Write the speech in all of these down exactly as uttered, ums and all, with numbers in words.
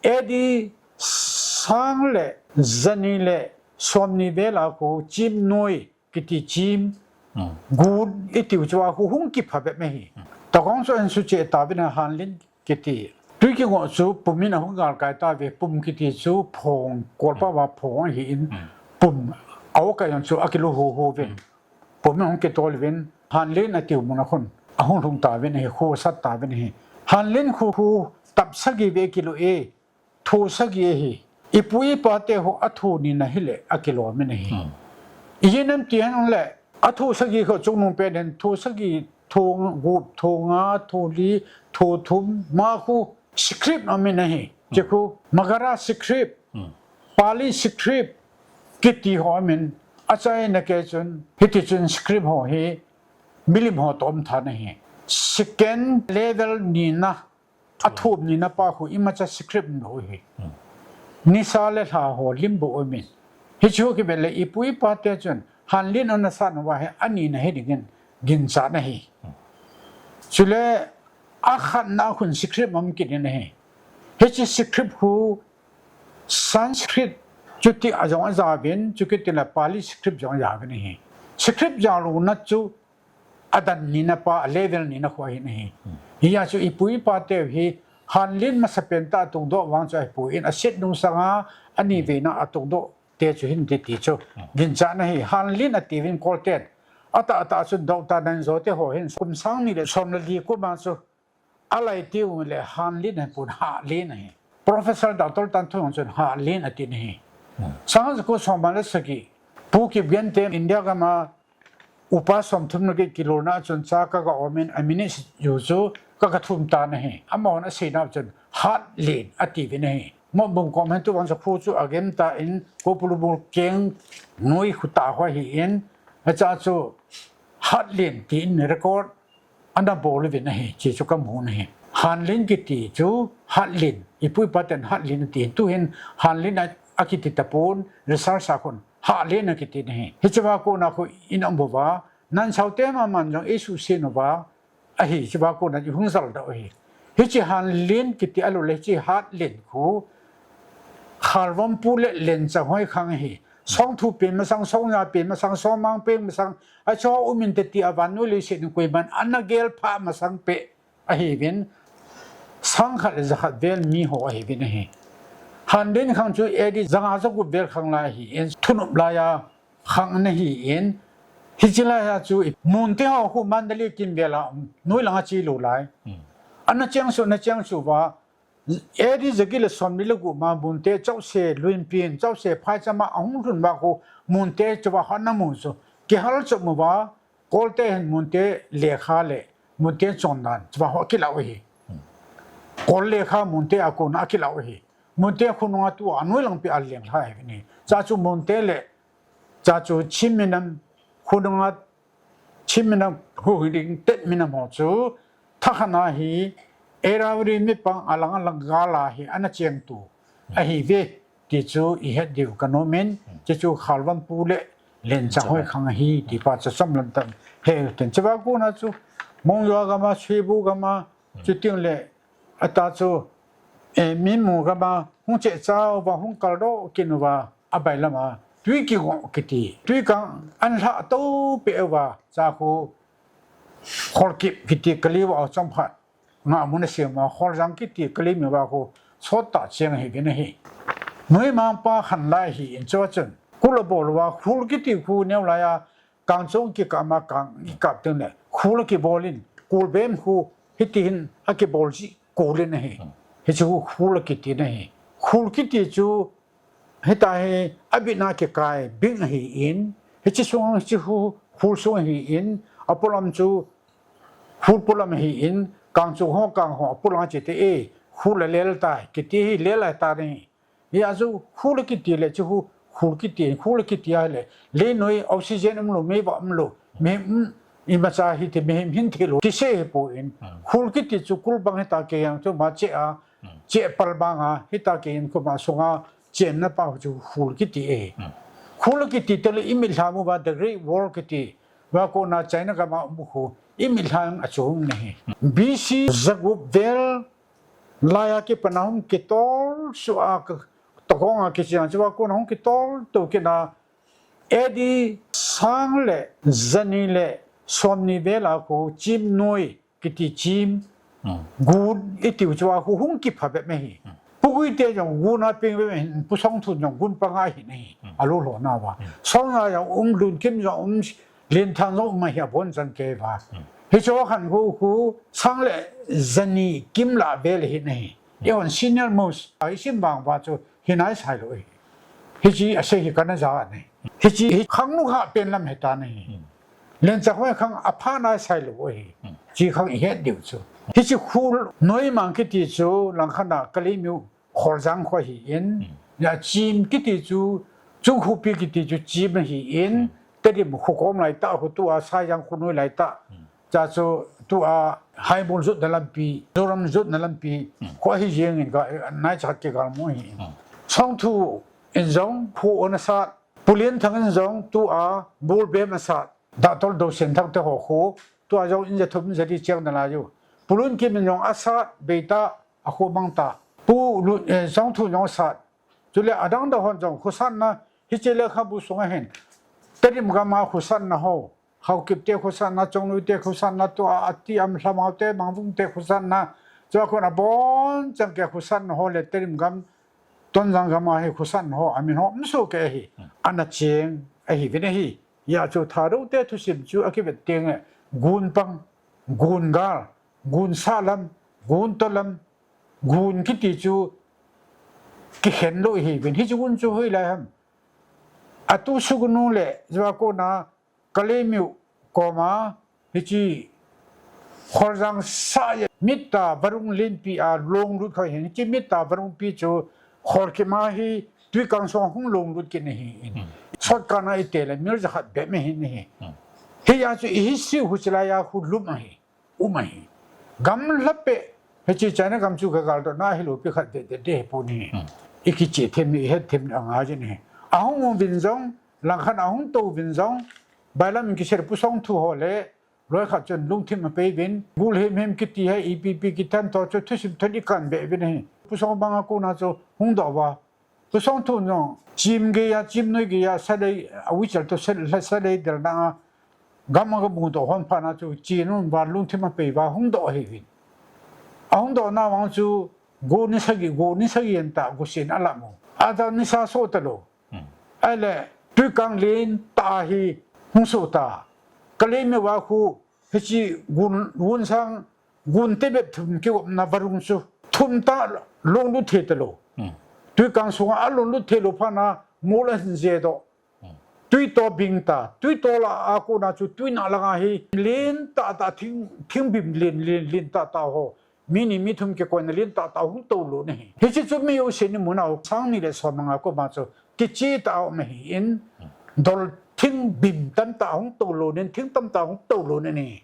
A D sang le jani le somni vel a khu chim noi kiti chim, gun itiu chu a khu hung kipha bep mai hi. Tokong chu an su che ta vin a hanlin kiti. Tui kingoh chu pum in a hung galkai ta ve, pum kiti chu phong, kolpa va phong ahi in, pum a okai chu a kilu hu hu vin. Pum in hung kitol vin, hanlin a tiu mun a khun a hung lhung ta vin hi, khu sat ta vin hi. Hanlin khu khu tap sagi ve kilu e, thu sagi hi. Ipu ipa te ho a thu ni na hi le a kilo min hi. Ijeh inem ti hen le, a thu sagi ho chung nung pen hen, thu sagi, thu gup, thu nga, thu li, thu thum, ma khu script a min hi. Chi khu Magadha script, Pali script, kiti ho min, a chai na ke chun, hiti chun script ho hi, milim ho tom tha na hi. Second level ni na, a thum ni na pa khu imacha script lo hi. Nisa le lha ho lim bo min. Hi chu ki be le ipu ipa te chun, hanlin ana sa na va he, ani na he dingin, gin cha na hi. Chule, a khat na khun script mam kit na hi. Hi chi script khu Sanskrit chuti a jong a ja vin, chu kiti la Pali script jong a ja vin hi. Script ja lo na chu a dan ni na pa, a level ni na khu hi na hi. Hi ya chu ipu ipa te hi hanlin masa pen ta tung do vang chu a pu in a set nung sanga ani ve na a tung do te chu hin ti ti chu. Gin cha na hi hanlin a ti vin kol ten. Ata ata chu do ta nan zo te ho hin kum sang ni le som le li kum a chu a lai ti u le hanlin a pun halin a hi. Professor Doctor Tan Thung chun halin a ti na hi. Sang ko som le sagi. Pu Kipgen te India gam a upa som thum na ki kilona chun cha ka ga omin a minute yu chu ka ka thum ta na hi. Ama hon a sei na chun halin a ti vin na hi. Mo bung kom hen tu vang sa khu chu a gem ta in ko pulu bul keng noi khu ta ho hi in a cha chu halin ti in record ana bol vin na hi, chi chu ka mu na hi. Hanlin kiti chu halin, ipu ipa ten halin ti tu hin hanlin a, a kiti ta pun research a khun halin a kiti na hi. Hi chu va ko na khu in ang bo va, nan sau te ma man jong isu sin va, a hi chu va ko na hung zal da hi. Hi chi hanlin kiti a lo le chi hatlin khu Khalvom pu le len cha hoi khang hi. Song thu pen masang, song ya pen masang, song mang pen masang, a cho u min te ti a van nu le se nu koi man, ana gel pha masang pe a hi vin. Sang khat le za khat vel mi ho a hi vin a hi. Hanlin khang chu A D zanga za gup vel khang lai hi, en thunup lai a khang na hi in. Hi chi lai a chu i mun te ho khu Mandalay kin vel a noi lang a chi lo lai. Ana cheng su, na cheng su va, A D zagi le som li le gu ma mun te chau se luin pin, chau se phai chama a hung lhun va khu mun te chu va hana mu chu. Ki hal chu mu va, kol te hin mun te lekha le, mun te chon dan chu va ho ki lau hi. Kol lekha mun te a ko na ki lau hi. Mun te khu nung a tu a noi lang pi a leng lai hi ni. Cha chu mun te le Cha chu Chin minam, khu nung a Chin minam, khu hi ding tet minam ho chu, tha khat na hi, Irrawaddy mi pang a lang a lang gal a hi, ana cheng tu. A hi ve, ti chu i het diu ka nom in, chi chu Khalvom pu le, len cha hoi khang a hi, ti pa chu chom lam tam, he ten chi va ku na chu, Mong Yua gam a, Sui Bu gam a, chu ting le, a ta chu, e, mi mu gam a, hung che cha u va, hung kal do kin u va, a bai lam a, tui ki go kiti. Tui kang an hla to pe u va, cha khu, khol kip kiti kali va chom khat. Nga mun a siam a, khol jang kiti kali mi va khu, sot ta cheng hi vin a hi. Noi mang pa khan lai hi in cho chun. Kul a bol va, khul kiti khu neu lai a, Kang chung ki kap ma kang ki kap teng le, khul a ki bol in, kul bem khu, hiti hin a ki bol ji, kul in a hi. Hi chu khul a ki ti na hi. Khul ki ti chu, hita hi, a bit na ki kai, bing a hi in, hi chi sung, hi chi khu, khul sung a hi in, a polam chu, khul polam a hi in, kang chung ho, kang ho, a polam chi te e, khul a lel ta, ki ti hi lel a ta ni. Hi a chu khul kiti le chu khu, khul kiti, khul kiti a le. Le noi oxygen um lo, mei va um lo. Mihem, um, i ma cha hi te mihem hin the lo. Ti se hi po in. Khul kiti chu kul bang hi ta ke yang chu ma che a. Che pal bang a, hi ta ke in khu ma sung a. Che na pa chu khul kiti e. Khul kiti te le i mi hla mu va the Great Wall kiti. Va ko na China ka ma mu khu. I mi hla a chung ne hi. B C zagup vel Lai a kipan a hung kitol suh a ka, tokong a kiching a, chua kona hung kitol to kit a, A D sang le jani le somni vel a khu Chimnoi kiti Chim, hmm, gun itiu chua khu hung kipha bep mai hi. Hmm. Pu Guite jong gun a peng bep mai hin, Pu Songthu jong gun panga hi nei. Hmm. Alu lo na va. Hmm. Song na jong um, Lunkim jong um, Lenthang jong um mai hi abon chan kei va. Hmm. Hichu khan khu khu sang le jani kim la vel hi nei. Hmm. Eihon senior most, a isim vang va chu hi nai sai lo hi. Hichi asei hi kana ja nei. Hichi hi khang nu kha pen lam heta nei. Hmm. Lencha khoi khang apha nai sai lo hi. Hmm. Chi khang ihet diu chu. Hichi khu Noimang kiti chu langkhat a Kalaymyo Kholjang kho hi in. Hmm. Ya Chim kiti chu, Chungkhupi kiti chu Chim hi in. Hmm. Tedim khu kom lai ta khu tua Saijang khu noi lai ta. Hmm. Cha chu tua Haimol jotna lampi, Zoram jotna lampi, hmm, khu hi jeng in ka, nai cha kigal mo hi. Hmm. Songthu in jong khu ona sat, Pu Lenthang in jong tua Bolbem a sat. Doctor Dosen Thang te ho khu, tua jong in ja thum ja di cheng na la ju. Pu Lunkim in jong a sat, beita, a khu mang ta. Pu Lun, eh, Songthu jong sat. Chule adang da hon jong khu sat na, hiche lekhabu sunga hin. Tedim gam a khu sat na ho. Haokip te khu sat na, Chongnoi te khu sat na, tua Ati Am Lhamao te, Mangvung te khu sat na. Chua kona bon chan kei khu sat na ho le Tedim gam, Tonzang gam a hi khu sat na ho, amin ho, um so kei hi. Hmm. Ana cheng, ahi vin ahi. Ya chu Thadou te thusim chu akivet teng le, gun pang, gun gal, gun sah lam, gun to lam, gun kiti chu kikhen lo hi vin. Hichi gun chu hoilai ham. Atu sugnu le, jua kona, Kalaymyo koma, hichi Kholjang sah ye, Mitta Varung lenpi a long lut kho hin, hichi Mitta Varung pi chu Kholkim a hi, Tuikang sung hung long lut kit na hi in. Hmm. Sot kana ite le, mil jakhat bep mai hi ni hi. Hmm. Hi ya chu i history hu chilai a khu lum ahi, um ahi. Gamla pe, hichi China gam chu ka gal to na hi lo pi khat de de de pu ni. Hmm. I kiche them ni, i het them ni anga je ni. Ahung um vin jong, langkhat ahung to vin jong, bailam in kiser Pu Songthu ho le, loi khat chun lungthim a pei vin, gul him him kiti he, ipi pi kithan to chu thusim thon i kan be vin hi. Pu Song banga kona chu hung doh va. Pu Songthu jong, Chim gei a, Chimnoi gei a, Salei, a wichal to Sal-, Salei del na a, gam a ga bu doh hon pha na chu, chi nun va lungthim a pei va hung doh hi vin. Ahung doh na vang chu, go ni sagi, go ni sagi an ta, go sin a la mo. A ta ni sa so ta lo. Hmm. Ahile, Tuikang len ta hi hung so ta. Kalaymyo va khu, hichi gun, gun sang, gun te bep thum ki wap na Varung chu. Thum ta long lut thei ta lo. Hmm. Tuikang sunga a long lut thei lo pha na, mol a hin je doh. Hmm. Tui to bing ta, tui to la a kona chu tui na langa hi, len ta ta thing, thing bim len, len, len ta ta ho. Mi ni mi thum kikoina len ta ta hung to lo na hi. Hichi chu mi u se ni mu nau sang ni le som nga ko ma chu kichi ta au ma hi in. Dol thing bim tam ta hung to lo nen thing tam ta hung to lo na ni.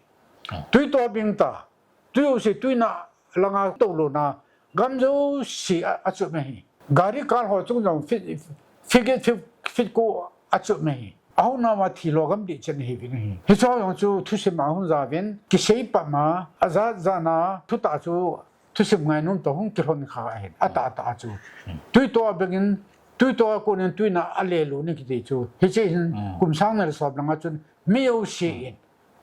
Hmm. Tui to bing ta. Tui u se tui na langa to lo na. Gam jo si a, a chu ma hi. Gari kal ho chung jong fit, fit, fit, fit ko a chu ma hi. Ahung na ma thi lo gam di chen hi vin hi. Hicho jong chu thusim a hung ja vin, kisei pa ma, a ja ja na, thu ta chu, thusim ngai nun to hung kilhon kha ahin, a ta ta chu. Hmm. Tui to a bengin, tui to a konin tui na a le lu ni kiti chu. Hiche hin, hmm, kum sang na le som langa chun, mi u si in,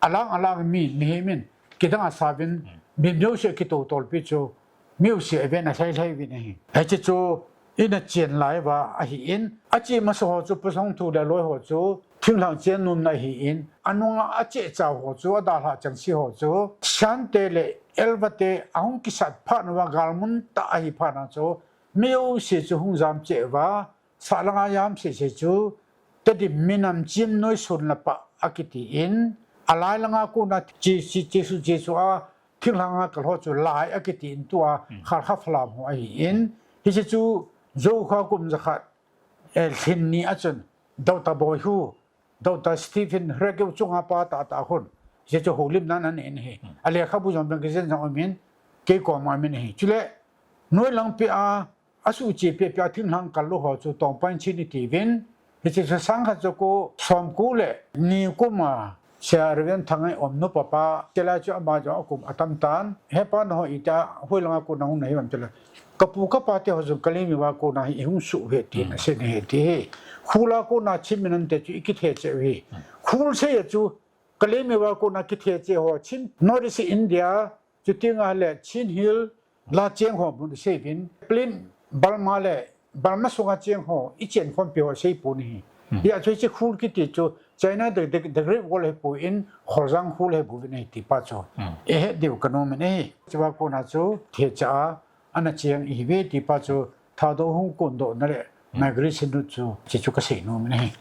alang alang mi, mi hi min, kidang a sa vin, hmm, mi u si kito tol pi chu, mi u si a ven a hlai hlai vin ahi. Hiche chu, ina chen lai va ahi in, a chi ma so ho chu, Pu Songthu le loi ho chu, thinglhang chen nun na hi in, anunga a che cha ho chu, a da hla chang si ho chu, Shan te le Elva te, ahung kisat pha na va gal mun ta ahi pha na chu, mi u si chu hung jam che va, Sa langa jam sese chu, Tedim minam Chimnoi sun la pa a kiti in, a lai langa kona chi, chi, chi su, chi su a, thinglhanga kal ho chu lai a kiti in tua, hmm, Khalkha Falam ho ahi in, hiche chu, Zokha kum jakhat, eh, lhin ni a chun, Doctor Boi Hu, Doctor Stephen Hrekeu chunga pa ta ta hun. Hiche chu holim nan an in hi. Hmm. A lekhabu jong bang kijen jong amin, kei koma min hi. Chule, noi langpi a, a su chi pi pi a thinglhang kal lo ho chu tong point chi ni ti vin. Hiche chu sang khat chu ko som ko le ni kum a Sia Reverend Thangai om nu papa, chela chu ama jong a kum a tam tan. He pa no ho ita, hoi langa ko na hung na hi vam chela. Kapu kapa te ho jong Kalaymyo a kona hi ihung suh uve tin asei in ahi ti hi. Khul a kona Chin minam te chu ikithe cheh uve. Khul sei a chu Kalaymyo a kona kithe cheh ho Chin North East India, chuti nga le Chin Hill la cheng ho bun sei uvin. Plain Burma le Burma sunga cheng ho ichen khompi ho sei pon ahi. Hia chu hiche khul kiti chu China the, the, the Great Wall hi pon Kholjang khul hi buvin ahi ti pa chu. Ihet diu kanom in ahi. Chua kona chu thecha a ana cheng ihiuve ti pa chu Thadou hung kondoh na le migration route chu, hiche chu kasei nom in ahi.